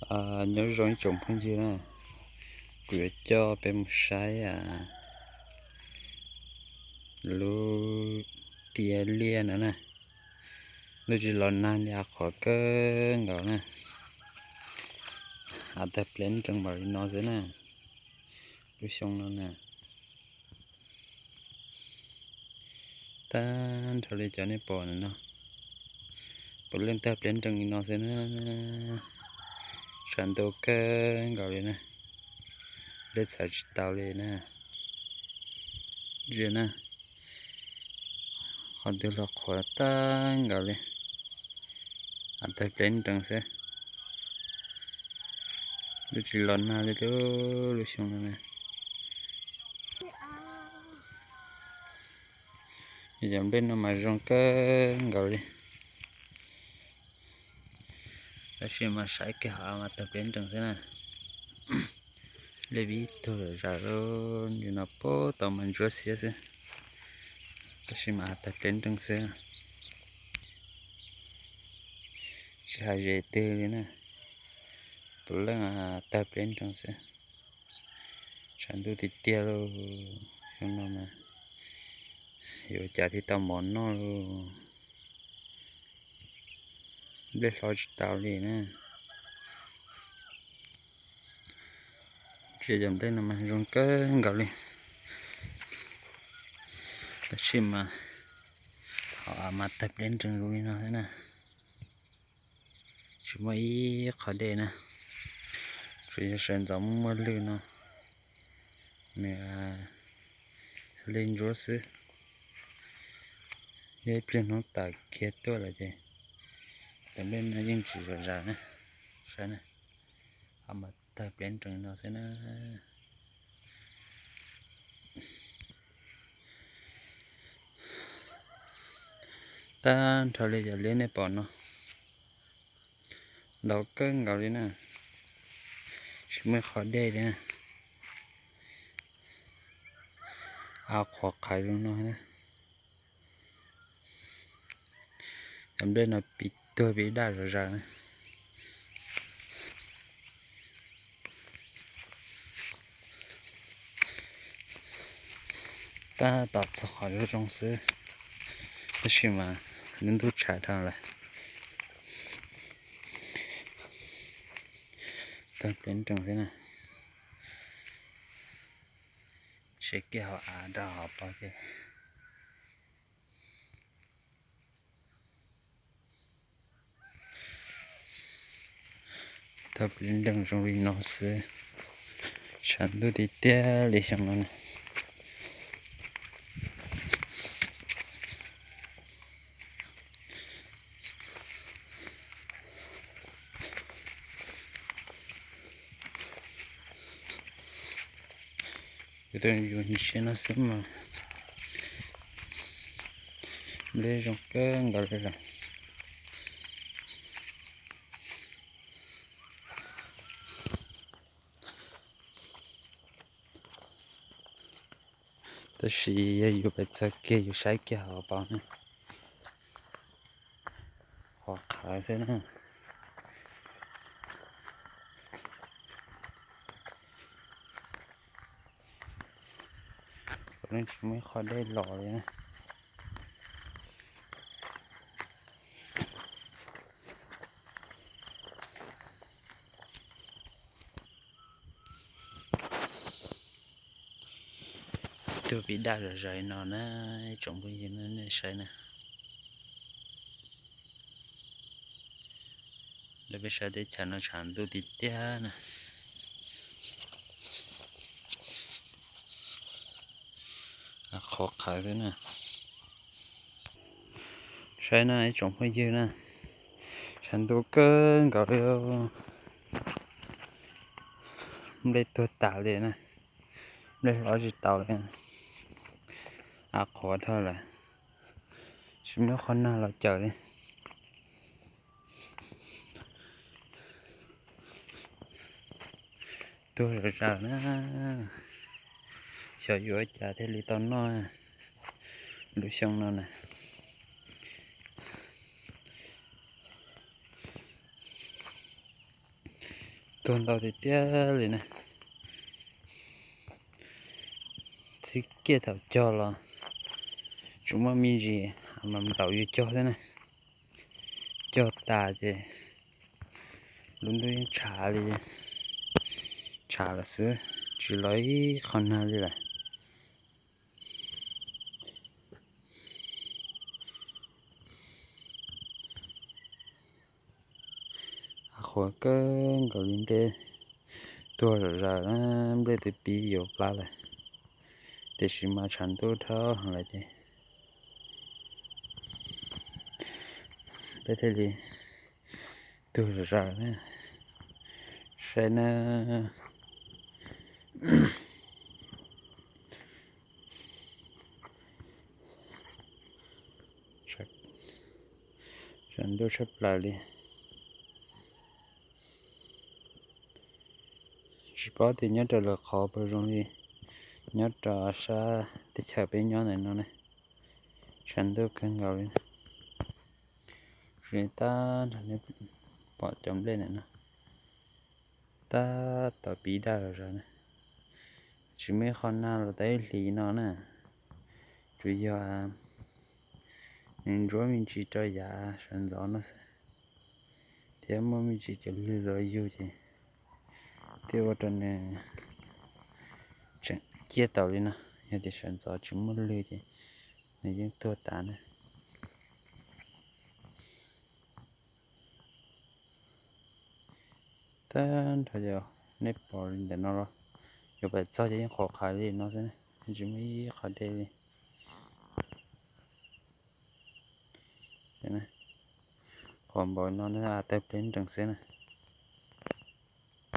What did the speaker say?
Nyob zoo ib tsoom phooj ywg na, kuv yuav coj peb mus saib lub tiaj liaj no na. Ntuj tsis los nag li, av qhuav kawg nkaus na. Av tawg pleb nrees npaum li no xwb na, lub xyoo no na. Tag nrho li cov nej pom no, puav leej tawg pleb nrees li no xwb na. Tshav ntuj kawg nkaus li na, nplej txhawv tsis tau li na. Ntsia na, qhov twg los qhuav tag nkaus li, av tawg pleb nrees xwb. Ntuj tsis los nag li lub xyoo no na. Cov nplej no mas zoo kawg nkaus li, tab sis mas saib kiag hauv av mas tawg pleb nrees xwb na. Nplej vib tug zam zam li no puag tau mas ntsuab xiab xwb, tab sis mas av tawg pleb nrees xwb, tsis hais zes twg li na, puav leej tawg pleb nrees xwb. Tshav ntuj tiag tiag lauj, xyoo no mas yuav cas thiaj tau mov noj lauj, nplej hlob tsis tau li na. Ntsia cov nplej no mas zoo kawg nkaus li, tab sis mas hauv av mas tawg pleb nrees zoo li no xwb na. Tsis muaj ib qho dej na, tsuas yog sawv ntxov muaj muaj lwg no, nws li ntsuab xwb. Yog ib pliag hnub tas kiag tuaj lawm ces cov nplej no yeej tsis zom zaws na. Saib na, av mas tawg pleb nrees no xwb na. Tag nrho li cov liaj nej pom no ntau kawg nkaus li na, tsis muaj qhov dej li na. Av qhuav qhawv zoo no na. Cov nplej no pib tuag pib daj zom zaws na. Tab tom txog qhov zoo zoo xwb, tab sis mas lub ntuj tshav dhau lawm. Tawg pleb nrees xwb na. Saib kiag hauv av rau hauv paus ces tawg pleb nrees zoo li no xwb. Tshav ntuj tiag tiag li xyoo no na. Kuv tus yus ntsia no xwb mas nplej zoo kawg nkaus li lawm. Tab sis yog yus pes txog kiag yus saib kiag hauv paus ne, qhuav qhawv xwb na. Kuv yeej tsis muaj ib qho dej los li na. Tuag pib daj zom zaws no na, ib tsoom phooj ywg nej saib na. Lawv peb sab teb chaws no tshav ntuj tiag tiag na. Qhuav qhawv xwb na. Saib na ib tsoom phooj ywg na, tshav ntuj kawg nkaus li, nplej tuag tas li na, nplej hlob tsis tau li, av qhuav dhau lawm, tsis muaj qhov nag los cawm li. Tuag zom zaws na, xyov yuav ua cas thiaj li tau noj lub xyoo no na. Tuag ntau tiag tiag li na. Txhib kiag thaum cog los tsis muaj me ntsis mas nplaum yuav cog thiab na. Cog tas ces lub ntuj yeej tshav li, tshav lawm xwb, tsis los ib qho nag li lawm. Qhuav kawg nkaus li nplej tuag zom zaws, nplej twb pib yuav plab lawm, tiam sis mas tshav ntuj dhau heev lawm ces peb thiaj li tuag zom zaws na. Saib na, tshav ntuj tshaj plaws li. Tsis paub tias nyob rau lwm qhov puas zoo li nyob rau sab teb chaws peb nyob ntawm no ne. Tshav ntuj kawg nkaus li. Tsis tab nrog nej pom cov nplej ntawm no tab tom pib daj zom zaws na. Tsis muaj ib qho nag los tau ib hlis no na. Tsuas yog nws ntsuab me ntsis rau yav sawv ntxov no xwb, thiab muaj me ntsis cov lwg los yug ces thiaj ua rau nws tseem ciaj taus li no. Yog tias sawv ntxov tsis muaj lwg ces nws yeej tuag tas na. Tag nrho yog nej pom li ntawm no los yuav pais txog ces yeej qhuav qhav li no xwb, tsis muaj ib qho dej li. Qhuav npaum no tawg pleb nrees xwb na.